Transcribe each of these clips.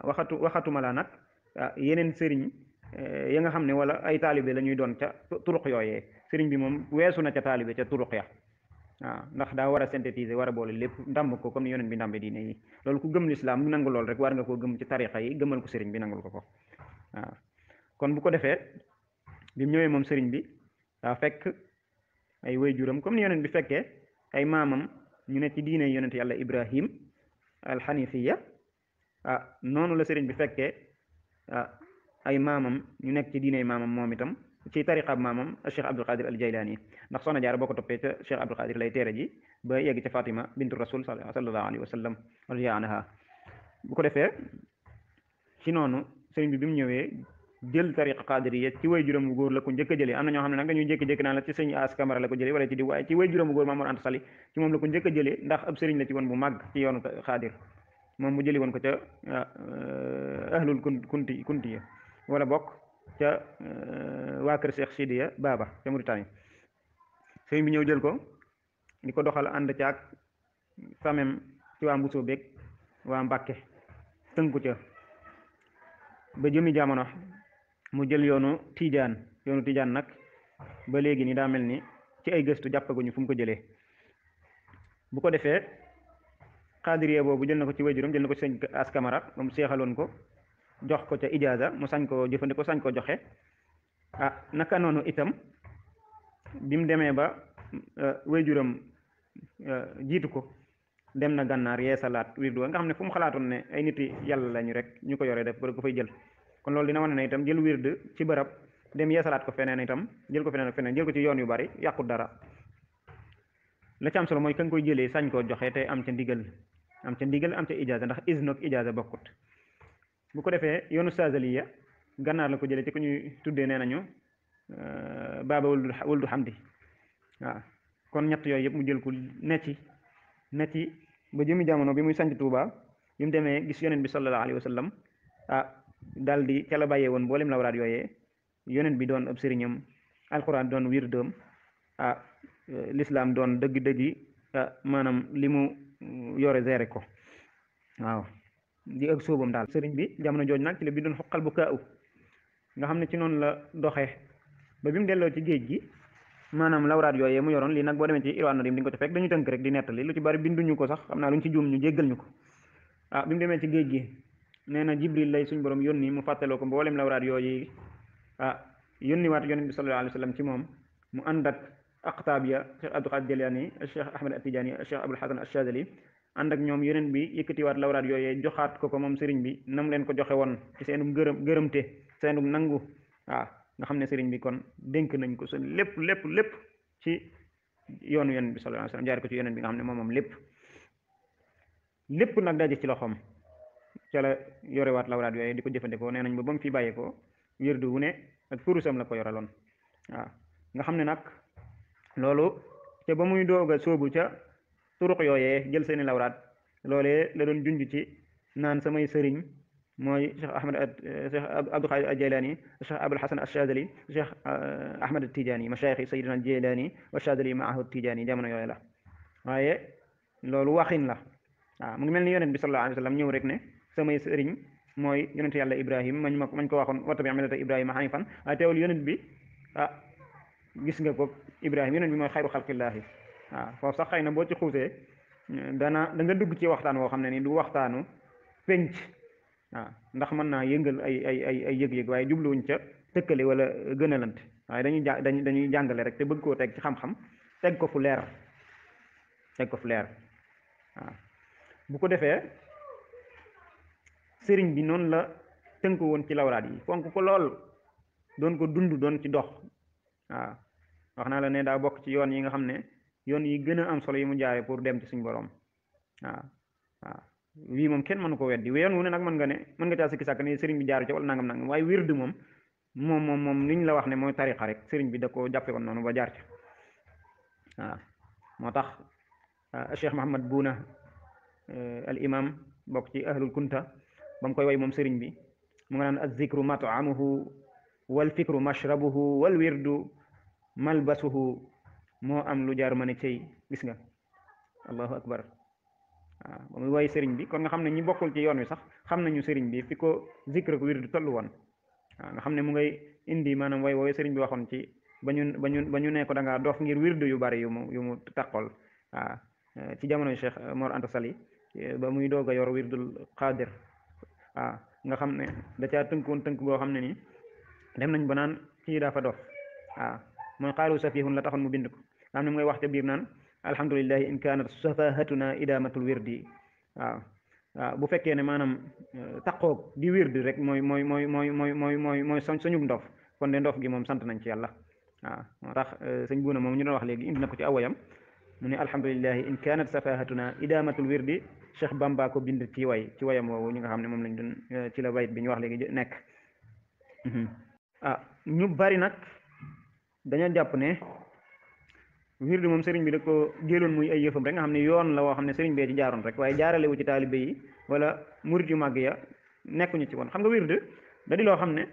waxatuma la nag yeneen sëriñ ya nga xam ne wala ay taalibe la ñuy doon ca turuq yooyee sëriñ bi moom weesu na ca taalibe ca turuq ya waaw ndax daa war a synthétiser war a boole lépp ndàmb ko comme ni yonent bi ndàmbe diine yi loolu ku gëm lislaam mu nangu lool rek war nga koo gëm ci tarixa yi gëmal ko sëriñ bi nangul ko waaw kon bu ko defee bi mu ñëwee moom sëriñ bi daa fekk ay waajuram comme ni yonent bi fekkee ay maamam ñu ne ci diine yonent yàlla ibrahim alxanifiya noonu la sëriñ bi fekkee ay maamam ñu nekk ci diine maamam moom itam ci tariqab maamam Cheikh Abdul Qadir al Jaylani ndax soxna Jaara boo ko toppee ca Cheikh Abdul Qadir lay teere ji ba yegg ca Fatima bintu rasul sallallahu alayhi wa sallam radiya anha bu ko defee ci noonu sëriñ bi mu ñëwee jël tariqa qadiriya ci way juróom bu góor la ko njëkk a jëlee am na ñoo xam ne nag dañuy jékki-jékki naan la ci sëñ As Kamara la ko jëlee wala ci di waaye ci way juróom bu góor Maam Mor Anta Sali ci moom la ko njëkk a jëlee ndax ab sëriñ la ci woon bu màgg ci yoonu xaadir moom mu jëli woon ko ca ahlul kuntiya wala bokk ca waa kër Cheikh Sidiya Baba ca Mauritanie sëriñ bi ñëw jël ko di ko doxal ànd caag famem ci waa Mbusoo beeg waa Mbàkke tënku ca ba jëmi jamono mu jël yoonu Tijaan nag ba léegi ni daa mel ni ci ay gëstu jàppaguñu fu mu ko jëlee bu ko defee xaadiriya boobu jël na ko ci waajuram jël na ko ci sëñ As Kamara ba mu seexaloon ko jox ko ca ijaaza mu sañ ko jëfandikoo sañ ko joxe naka noonu itam bi mu demee ba waajuram jiitu ko dem na gànnaar yeesalaat wirdu nga xam ne fu mu xalaatoon ne ay nit yàlla lañu rek ñu ko yore def ba ko fay jël kon loolu dina wane ne itam jël wird ci barab dem yeesalaat ko feneen itam jël ko feneen ak feneen jël ko ci yoon yu bari yàqut dara la ci am solo mooy ka nga koy jëlee sañ koo joxe te am ca ndigal am ca ijaaza ndax izn ak ijaaza bokkut bu ko defee yoonu Saazaliya gànnaar la ko jëlee ci ku ñuy tuddee nee nañu baaba wuldu xamdi waaw kon ñett yooyu yëpp mu jël ko ne ci ba jëmi jamono bi muy sanc Tuuba bi mu demee gis yonent bi sallallahu alayhi wa sallam daal di ca la bàyyee woon mboolem lawraat yooyee yonent bi doon ab sëriñam alquran doon wirdam l'islam doon dëgg-dëggi maanaam li mu yore géré ko waaw di ak sóobam daal sëriñ bi jamono jooj nag ci la bi doon xoqal bu kaa nga xam ne ci noonu la doxee ba bi mu delloo ci géej gi maanaam lawraat yooyee mu yoroon lii nag boo demee ci Irwaan Nadim di nga ko ci fekk dañu tënk rek di nettali lu ci bari binduñu ko sax xam naa lu ñu ci juum ñu jéggal ñu ko bi mu demee ci géej gi nee na Jibril lay suñ borom yónni mu fàttaloo ko mboolem lawraat yooyu yónni waat yonent bi sallallahu alayhi wa sallam ci moom mu ànd ak aqtaab ya Cheikh Abdul Qadir Jilani Cheikh Ahmad Atijani Cheikh Abul Hasan Achazali ànd ak ñoom yonent bi yëkkatiwaat lawraat yooyee joxaat ko moom sëriñ bi nam leen ko joxe woon ci seenum gërëmte seenum nangu nga xam ne sëriñ bi kon dénk nañ ko seen lépp ci yoonu yonent bi sallallahu alayhi wa sallam jaar ko ci yonent bi nga xam ne moom lépp nag daje ci loxoom ca la yorewaat lawraat yooyu di ko jëfandikoo nee nañ ba mu fi bàyyeekoo wirdu wu ne ak kurusam la ko yoraloon nga xam ne nag loolu te ba muy doog a sóobu ca turuq yooyee jël seeni lawraat loolee la doon junj ci naan samay sëriñ mooy Cheikh Abdul Qadir al-Jilani Cheikh Abul Hasan al-Shadili Cheikh Ahmad al-Tijani mashayikh Sayyidina al-Jilani wa Shadili maahu al-Tijani jamono yooyu la waaye loolu waxin la mu ngi mel ni yonent bi sallallahu alayhi wa sallam ñëw rek ne samay sëriñ mooy yonent yàlla Ibrahim mañ ko waxoon wattabi' millata Ibrahima hanifan waaye teewul yonent bi gis nga ko Ibrahim yonent bi mooy xayru xalqillaahi foofu sax xëy na boo ci xuusee da nga dugg ci waxtaan woo xam ne ni du waxtaanu penc ndax mën naa yëngal ay yëg-yëg waaye jubluwuñ ca tëkkale wala gënalante waaye dañuy jàngale rek te bëgg koo teg ci xam-xam teg ko fu leer bu ko defee sëriñ bi noonu la tënk woon ci lawraat yi fonk ko lool doon ko dund doon ci dox wax naa la ne daa bokk ci yoon yi nga xam ne yoon yi gën a am solo yi mu jaare pour dem ci suñu borom wii moom kenn mënu ko weddi yoon wu ne nag mën nga caa sikki sàkk ne sëriñ bi jaaru ca wala nangam waaye wird moom liñ la wax ne mooy tariqa rek sëriñ bi da ko jàppe woon noonu ba jaar ca moo tax Cheikh Mahamad Buuna al imam bokk ci ahlul kunta ba mu koy way moom sëriñ bi mu nga naan az-zikru mat'amuhu wal fikru mashrabuhu wal wirdu malbasuhu moo am lu jaar ma ne cey gis nga allahu akbar waaw ba muy woy sëriñ bi kon nga xam ne ñi bokkul ci yoon wi sax xam nañu sëriñ bi fi ko zikr ko wirdu tollu woon waaw nga xam ne mu ngay indi maanaam way wooyu sëriñ bi waxoon ci ba ñu ne ko da ngaa dof ngir wirdu yu bari yu mu taqool waaw ci jamonoy Cheikh Mor Anta Sali ba muy doog a yor wirdul Qadir waaw nga xam ne da caa tënkoon tënk boo xam ne nii dem nañ ba naan kii dafa dof waaw mooy xaalu safihun la taxoon mu bind ko nga xam ne mu ngay wax ca biir naan alhamdulillahi in kaanat safahatuna idamatul wirdi waaw waaw bu fekkee ne maanaam taqoog di wirdi rek mooy suñu ndof kon de ndof gi moom sant nañ ci yàlla waaw moo tax sëñ buuna moom ñu doon wax léegi indi na ko ci awayam mu ne alhamdulillahi in kaanat safahatuna idamatul wirdi Cheikh Bamba ko bind ci wayam woowu ñi nga xam ne moom lañ doon ci la bayit bi ñu wax léegi nekk ñu bari nag dañoo jàpp ne wirdu moom sëriñ bi da ko jëloon muy ay yëfam rek nga xam ne yoon la woo xam ne sëriñ bee ci jaaroon rek waaye jaarale wu ci taalibe yi wala murid yu màgg ya nekkuñu ci woon xam nga wirdu da di loo xam ne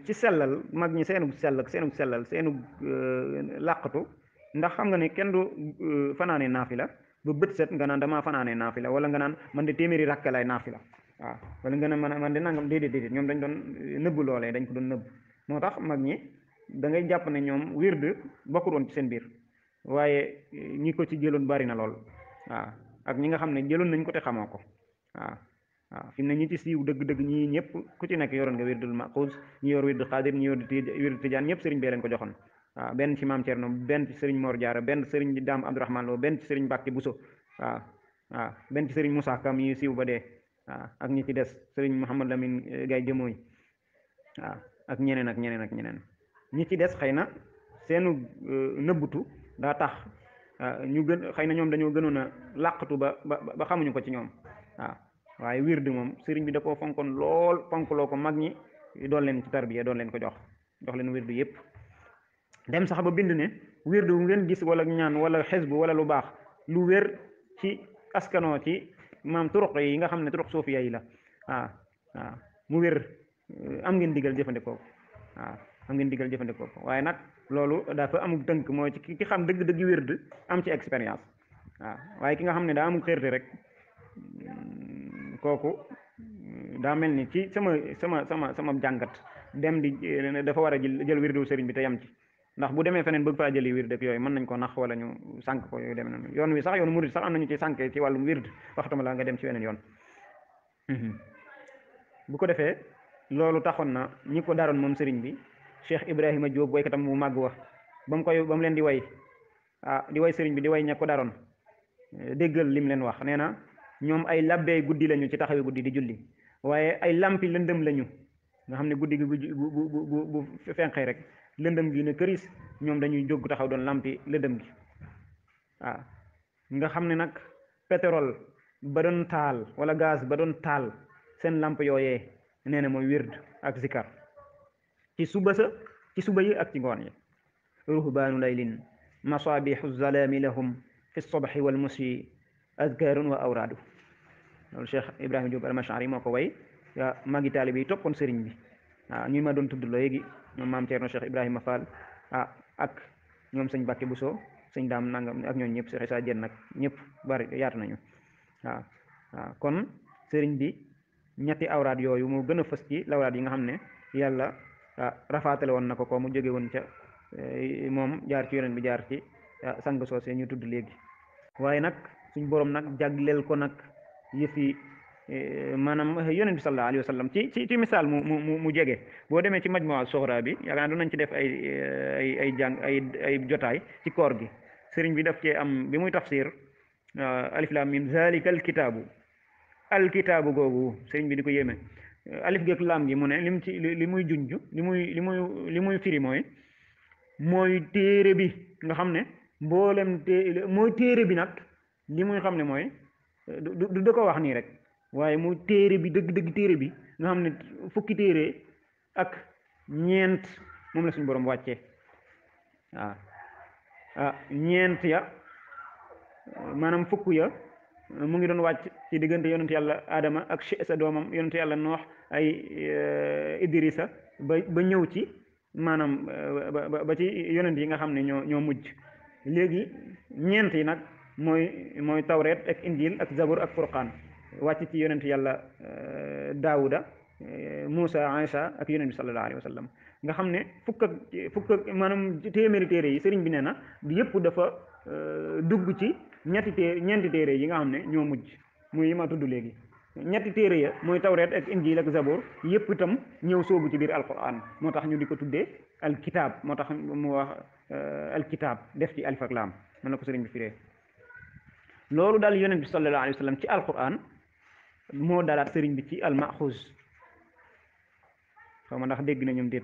ci sellal mag ñi seenug sell ak seenug sellal seenug làqatu ndax xam nga ne kenn du fanaane naafila ba bët set nga naan damaa fanaane naafila wala nga naan man de téeméeri rakka lay naafila waaw wala nga ne man de nangam déedéet ñoom dañ doon nëbb loolee dañ ko doon nëbb moo tax mag ñi da ngay jàpp ne ñoom wirdu bokkul woon ci seen biir waaye ñi ko ci jëloon bari na lool waaw ak ñi nga xam ne jëloon nañ ko te xamoo ko waaw fi mu ne ñi ci siiw dëgg-dëgg ñii ñëpp ku ci nekk yoroon nga wirdul maxuus ñi yor wirdu xaadir ñi yor wirdu tijaan ñëpp sëriñ bee leen ko joxoon waaw benn ci maam Cerno benn ci sëriñ Mor Jaara benn sëriñ Daam Abdourahman Lo benn ci sëriñ Mbàkke Buso waaw benn ci sëriñ Moussa Kam yi siiw ba dee waaw ak ñi ci des sëriñ Mouhamad Lamine Gay Jëmooy waaw ak ñeneen ak ñeneen ak ñeneen ñi ci des xëy na seenu nëbbutu daa tax ñu gën xëy na ñoom dañoo gënoon a làqatu ba xamuñu ko ci ñoom waaw waaye wirdu moom sëriñ bi da koo fonkoon lool fonkloo ko mag ñi doon leen ci tarbiya doon leen ko jox leen wirdu yépp dem sax ba bind ne wirdu ngeen gis wala ñaan wala xisbu wala lu baax lu wér ci askanoo ci maam turuq yi nga xam ne turuq suufiya yi la waaw mu wér am ngeen digal jëfandikoo am ngeen digal jëfandikoo ko waaye nag loolu dafa amul tënk mooy ci ki xam dëgg-dëgg wird am ci expérience waaw waaye ki nga xam ne daa amul xërte rek kooku daa mel ni ci sama jàngat dem di dafa war a jël wirdu sëriñ bi te yam ci ndax bu demee feneen bëgg faa jëli wird ak yooyu mën nañ ko nax wala ñu sànk ko yooyu demee noonu yoon wi sax yoonu murid sax am nañu ci sànk ci wàllum wird waxtama la nga dem ci weneen yoon bu ko defee loolu taxoon na ñi ko daroon moom sëriñ bi Cheikh Ibrahima Diop waykatam mu màgg wax ba mu leen di way di way sëriñ bi di way ña ko daroon déggal lim leen wax nee na ñoom ay labbee guddi lañu ci taxawi guddi di julli waaye ay lampi lëndëm lañu nga xam ne guddi gi bu fenqee rek lëndëm gi ne këris ñoom dañuy jóg taxaw doon lampi lëndëm gi nga xam ne nag pétrole ba doon taal wala gaz ba doon taal seen lamp yooyee nee na mooy wird ak zikar ci suba yi ak ci ngoon yi ruhbaanu laylin masaabihu zalaami lahum fi lsobxi walmusi adkaarun wa awraadu loolu Cheikh Ibrahima Diop al-Mashari moo ko way magi taalibe yi toppoon sëriñ bi ñu ma doon tudd léegi ñoom maam Ceerno Cheikh Ibrahima Fall ak ñoom sëñ Bàkke Buso sëñ Daam nangam ak ñoom ñëpp Cheikh Issa Diène nag ñëpp bari yaatu nañu kon sëriñ bi ñetti awraad yooyu moo gën a fës ci lawraad yi nga xam ne yàlla rafaatale woon na ko mu jóge woon ca moom jaar ci yonent bi jaar ci sang soosé ñu tudd léegi waaye nag suñ borom nag jagleel ko nag yëfi maanaam yonent bi sallallahu alayhi wa sallam ci misaal mu jege boo demee ci majmua soxra bi yaakaar naa doon nañ ci def ay jàng ay jotaay ci koor gi sëriñ bi daf cee am bi muy tafsir alif lam mim zalika alkitaabu googu sëriñ bi di ko yéeme alif geek lam gi mu ne lim ci li muy junj li muy firi mooy téere bi nga xam ne mboolem mooy téere bi nag li muy xam ne mooy du da ko wax nii rek waaye mooy téere bi dëgg téere bi nga xam ne fukki téere ak ñeent moom la suñu borom wàccee ñeent ya maanaam fukk ya mu ngi doon wàcc ci diggante yonent yàlla Adama ak sa doomam yonent yàlla Noox ay Idrissa ba ñëw ci maanaam ba ci yonent yi nga xam ne ñoo mujj léegi ñeent yi nag mooy tawreet ak injil ak zabur ak furqaan wàcc ci yonent yàlla daawuda Moussa Isa ak yonent bi sallallahu alayhi wa sallam nga xam ne fukk ak maanaam téeméeri téere yi sëriñ bi nee na yëpp dafa dugg ci ñeenti téere yi nga xam ne ñoo mujj muy yi ma tudd léegi ñetti téere ya mooy tawreet ak injil ak zabur yëpp itam ñëw soobu ci biir alquran moo tax ñu di ko tuddee alkitab moo tax mu wax alkitab def ci alif ak laam mën na ko sëriñ bi firee loolu daal yonent bi sallallahu alayhi wa sallam ci alquran moo dalaat sëriñ bi ci almaxuus xaw ma ndax dégg na ñoom déet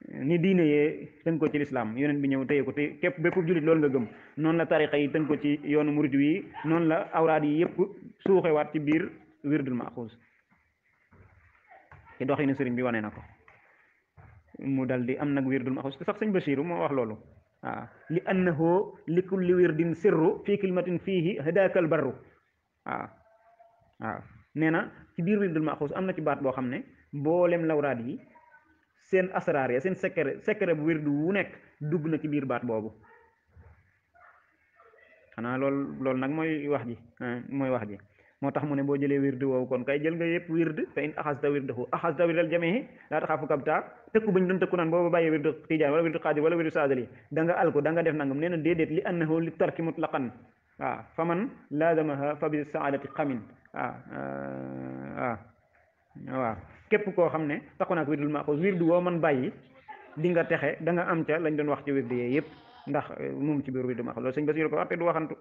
ni diine yee tënk ko ci lislaam yonent bi ñëw téye ko te képp bépp jullit loolu nga gëm noonu la tariqa yi tënk ko ci yoonu murid wi noonu la awraad yi yëpp suuxewaat ci biir wirdul maxuus ci doxinu sëriñ bi wane na ko mu dal di am nag wirdul maxuus te sax sëñ Basiiru moo wax loolu waaw li annahu li kulli wirdin sirru fii kilmatin fiihi hadaakal barru waaw nee na ci biir wirdul maxuus am na ci baat boo xam ne mboolem lawraat yi seen asraar ya seen secret bu wirdu wu nekk dugg na ci biir baat boobu xanaa loolu nag mooy wax ji moo tax mu ne boo jëlee wirdu woowu kon kay jël nga yëpp wird fa in axasta wirdahu axasta wirdal jamihi laa taxaafu kabta tëkku bañ doon tëkku naan booba bàyyi wirdu tijaan wala wirdu xaadir wala wirdu saadali da nga alko da nga def nangam nee na déedéet li annahu li tarki mutlaqan waaw fa man laazamaha fa bi saadati xamin waaw képp koo xam ne taxu naak wirdul maxuus wirdu woo man bàyyi di nga texe da nga am ca lañ doon wax ci wirdu yee yëpp ndax moom ci biir wirdu maxuus loolu sëñ Basiru ko wax te du waxantu